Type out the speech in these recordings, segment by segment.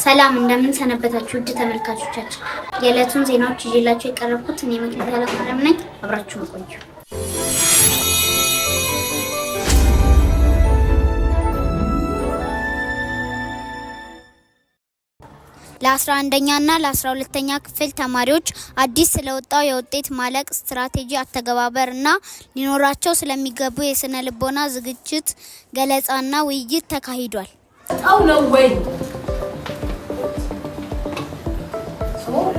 ሰላም፣ እንደምን ሰነበታችሁ ውድ ተመልካቾቻችን። የዕለቱን ዜናዎች ይዤላችሁ የቀረብኩት እኔ መክሊት ኃይለማርያም ነኝ። አብራችሁን ቆዩ። ለ11ኛ እና ለ12ኛ ክፍል ተማሪዎች አዲስ ስለወጣው የውጤት ማለቅ ስትራቴጂ አተገባበር እና ሊኖራቸው ስለሚገቡ የስነ ልቦና ዝግጅት ገለጻና ውይይት ተካሂዷል። ጣው ነው ወይ?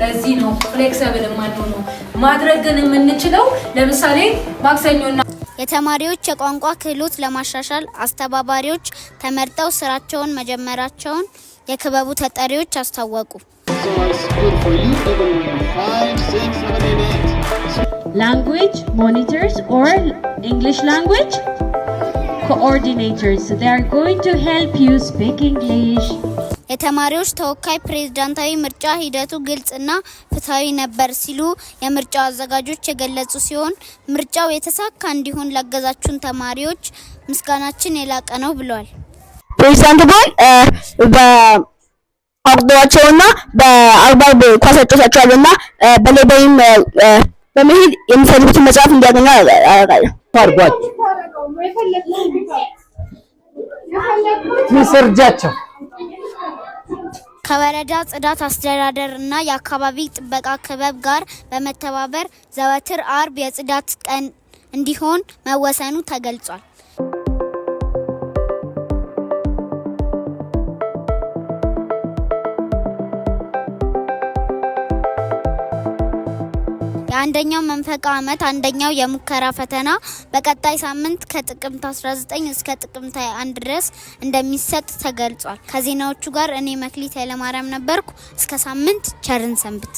ለዚህ ነው flexible የማንሆነው። ማድረግ ግን የምንችለው ለምሳሌ ማክሰኞና የተማሪዎች የቋንቋ ክህሎት ለማሻሻል አስተባባሪዎች ተመርጠው ስራቸውን መጀመራቸውን የክበቡ ተጠሪዎች አስታወቁ። So it's good for you, even five, six, seven, eight, eight. Language monitors or English language coordinators. They are going to help you speak English. የተማሪዎች ተወካይ ፕሬዝዳንታዊ ምርጫ ሂደቱ ግልጽና ፍትሐዊ ነበር ሲሉ የምርጫው አዘጋጆች የገለጹ ሲሆን፣ ምርጫው የተሳካ እንዲሆን ላገዛችሁን ተማሪዎች ምስጋናችን የላቀ ነው ብለዋል። ፕሬዚዳንት ብሆን በአቅዷቸውና በአግባብ ኳስ አጫውታቸዋለሁ እና በ library ም በመሄድ የሚፈልጉትን መጽሐፍ እንዲያገኙ አደርጋለሁ። አድርጓቸው ሚስርጃቸው። ከወረዳ ጽዳት አስተዳደር እና የአካባቢ ጥበቃ ክበብ ጋር በመተባበር ዘወትር አርብ የጽዳት ቀን እንዲሆን መወሰኑ ተገልጿል። የአንደኛው መንፈቀ ዓመት አንደኛው የሙከራ ፈተና በቀጣይ ሳምንት ከጥቅምት 19 እስከ ጥቅምት 21 ድረስ እንደሚሰጥ ተገልጿል። ከዜናዎቹ ጋር እኔ መክሊት ኃይለማርያም ነበርኩ። እስከ ሳምንት ቸር እንሰንብት።